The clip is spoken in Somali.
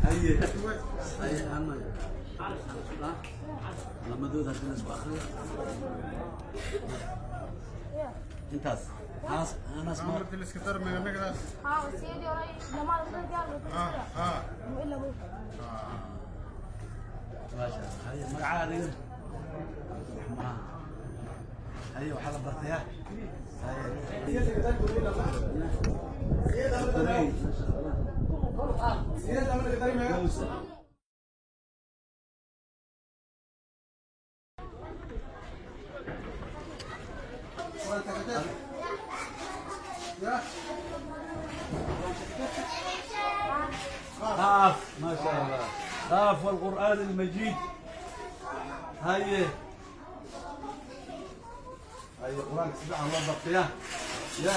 Haye haye, ama lamadooda haddii la isku akriyo intaas hanas hanas ma ها سيدي وراي لما الا هو. Maasha Allah. Haye, magacaa adiga? Cabdiraxmaan. Haye, waxaa la bartayaa. Haye. Maasha Allah. Gowsa. قاف، ما شاء الله، قاف والقرآن المجيد. هاي هاي، قرآن سبحان الله بقية يا